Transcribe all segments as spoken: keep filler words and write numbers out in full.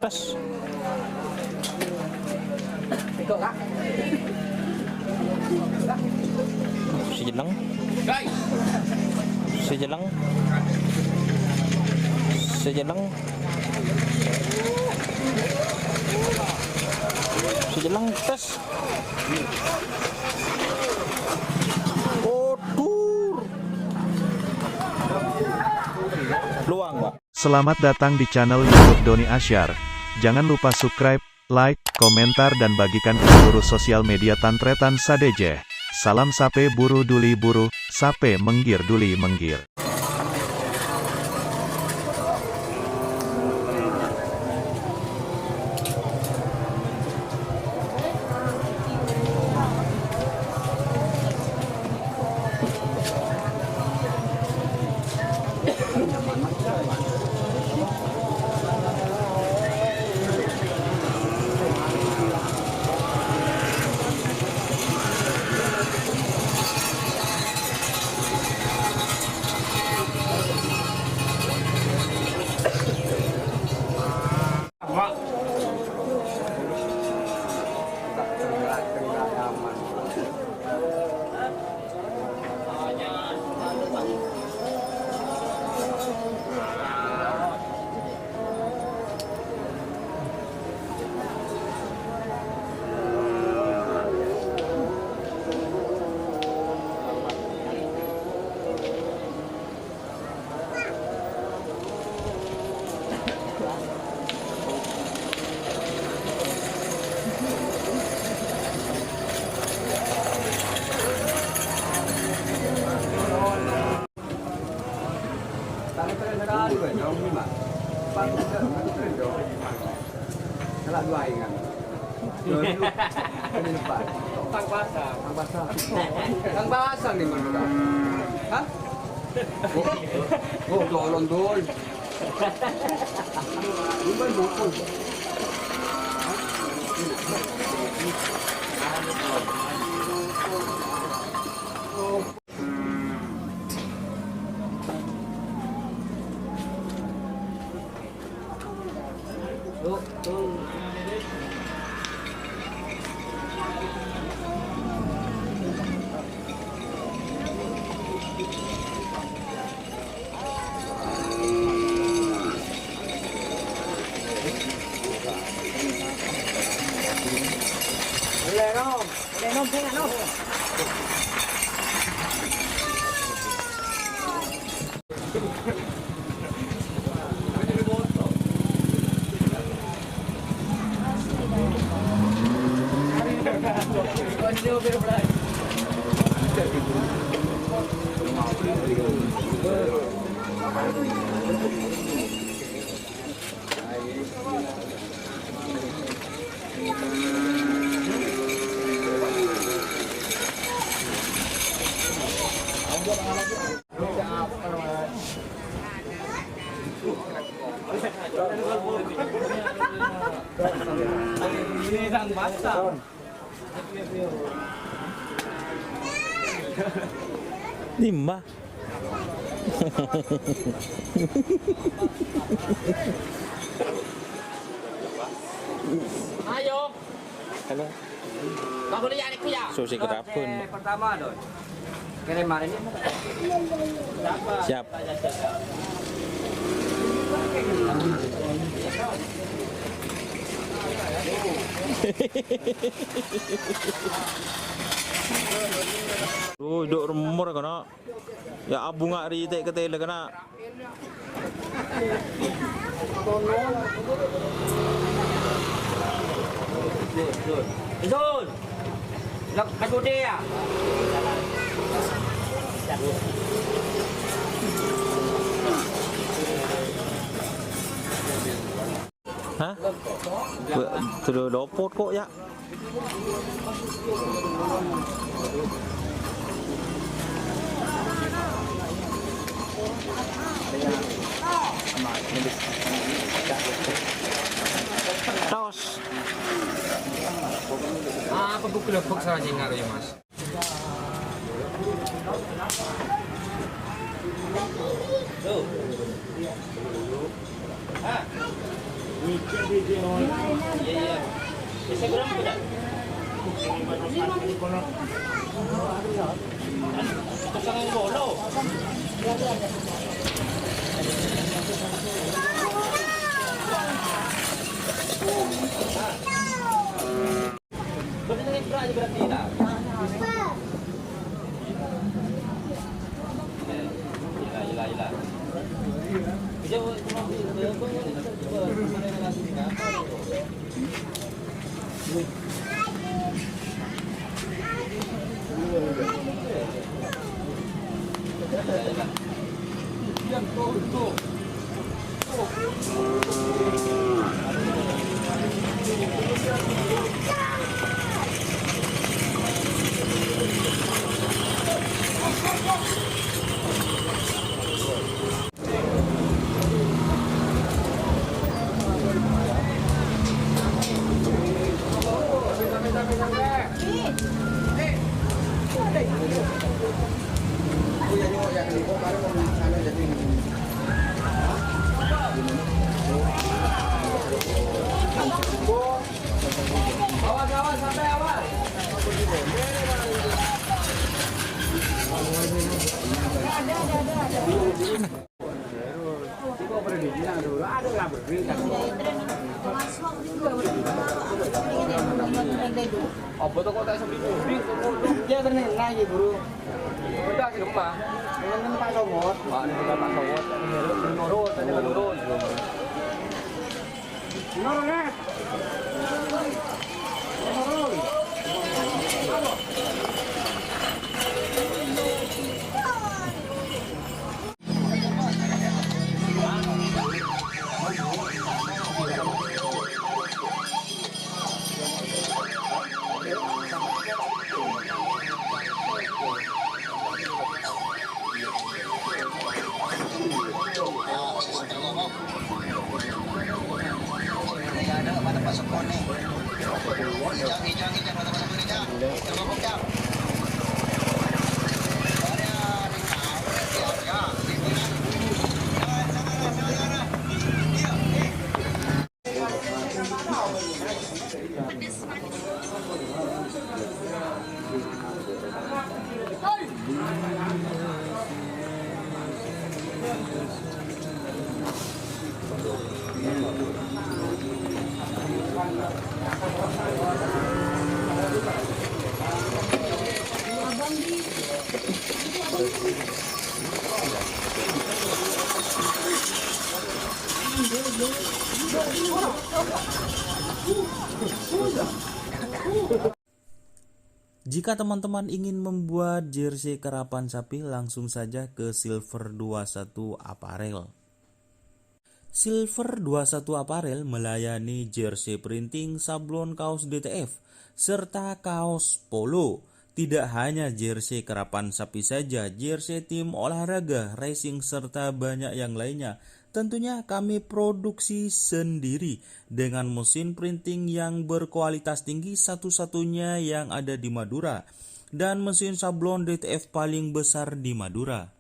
Sè celleng. Sè celleng. Sè celleng. Sè celleng, tes. Kodur. Luang, Pak. Selamat datang di channel YouTube Doni Asyar. Jangan lupa subscribe, like, komentar, dan bagikan ke seluruh sosial media tan-tarètan sadhâjâ. Salam sapè buru duli buru, sapè mèngghir duli mèngghir. Kang Pasang. Kang Pasang. Kang Pasang nih, Mas. Hah? Oh, oh, tolong, Dul. Bukan, bukan. Lima. Ayo. Halo. Kamu lihat aku ya? Susi kerabun. Oke, pertama, Don. Kirim hari ini. Siap. Duh, hidup remor kena. Ya, abunga' rite' ketele kena. Sun, Sun. Lok, kasudi ya. Hah? Terus lopot kok ya? Tos. Apa buku lopot salah dengar ya, Mas? Apa toko tak sambil mudik? Ya, tenang aja, Bro. Udah, sih, Mak. Tenang, Pak Somot. Mak, ini udah Pak Somot. Menurun, tadi menurun. Menurun, Nek. Menurun. Jika teman-teman ingin membuat jersey karapan sapi, langsung saja ke Silver dua satu Apparel. Silver dua satu Apparel melayani jersey printing, sablon kaos D T F, serta kaos polo. Tidak hanya jersey karapan sapi saja, jersey tim olahraga, racing, serta banyak yang lainnya. Tentunya kami produksi sendiri dengan mesin printing yang berkualitas tinggi, satu-satunya yang ada di Madura, dan mesin sablon D T F paling besar di Madura.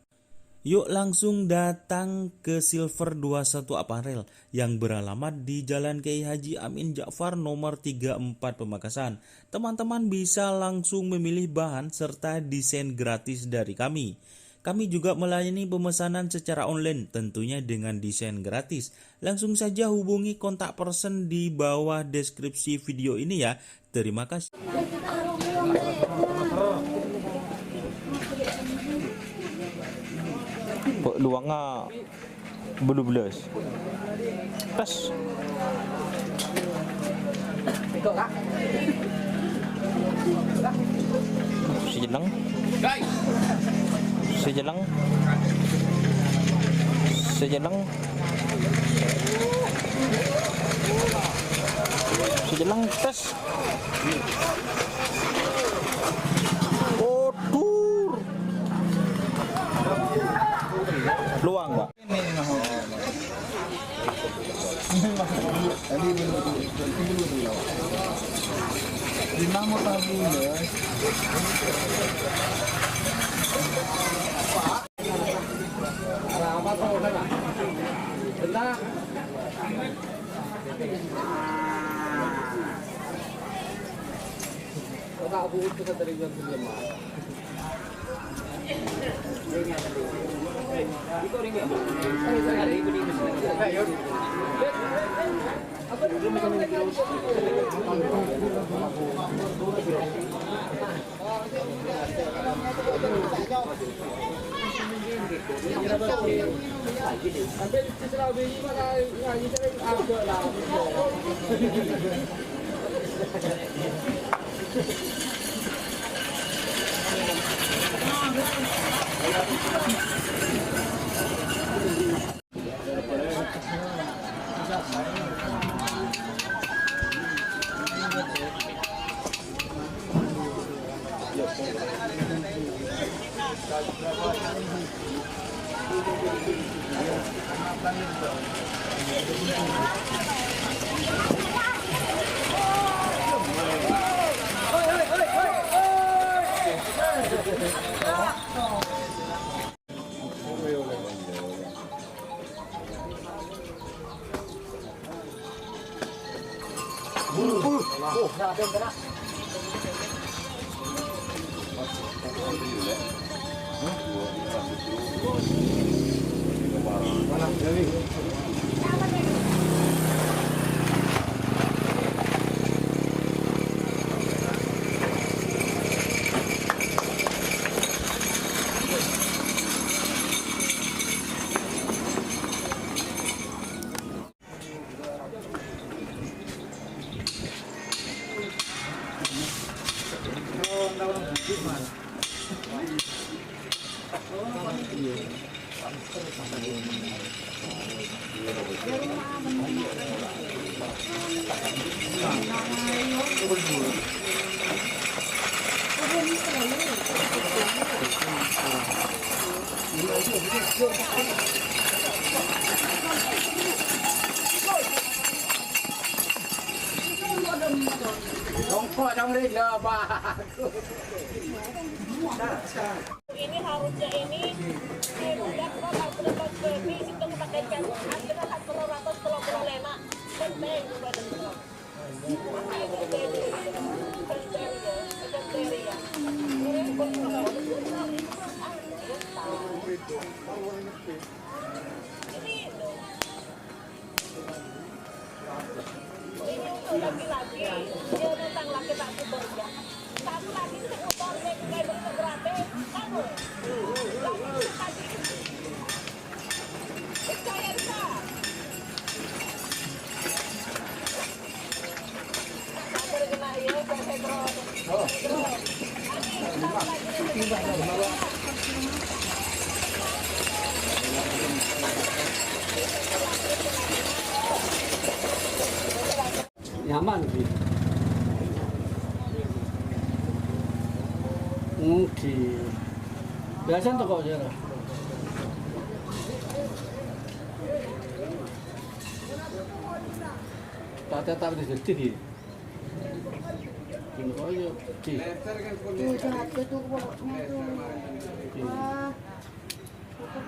Yuk langsung datang ke Silver dua satu Apparel yang beralamat di Jalan Kiai Haji Amin Ja'far nomor tiga empat Pamekasan. Teman-teman bisa langsung memilih bahan serta desain gratis dari kami. Kami juga melayani pemesanan secara online, tentunya dengan desain gratis. Langsung saja hubungi kontak person di bawah deskripsi video ini ya. Terima kasih. Luangnga bâllu bellâs. Tes. Sè celleng. Sè celleng. Sè celleng. Sè celleng, tes. Odur. Luang, Pak. Rongko' dong, Rin. Ya, bagus. Ini harusnya ini dibuat kok harus lepas baby, itu pakai cat, harus telung ratus telung puluh lima. Penting, bukan itu. Penting, ya. Penting, ya. Ini itu. Ini untuk laki-laki, dia tentang laki-laki bekerja. Satu lagi untuk motor, dia juga bisa gratis. Kamu. Laki-laki. Percaya bisa. Nyaman sih. Oke. Biasa tuh kok, ya. Tak tetap di sedih, ya. Ini kok, ya, di. Tuh, jahat tuh pokoknya tuh. Iya. Wah. Oke,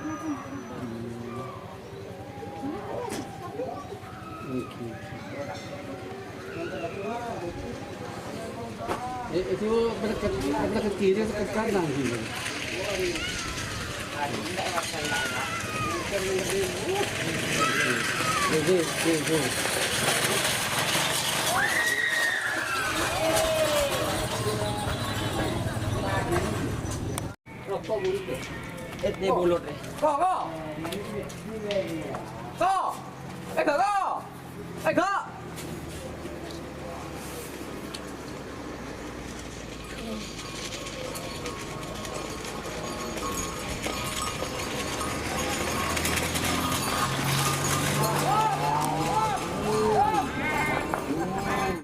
oke. Eh, itu berangkat, berangkat kiri, berangkat kanan gitu. Oke, oke, oke. Roko' bulut, ya. Eh, ini bulut, ya. Ko, ko. Ko. Eh, ko, ko. Eh, ko.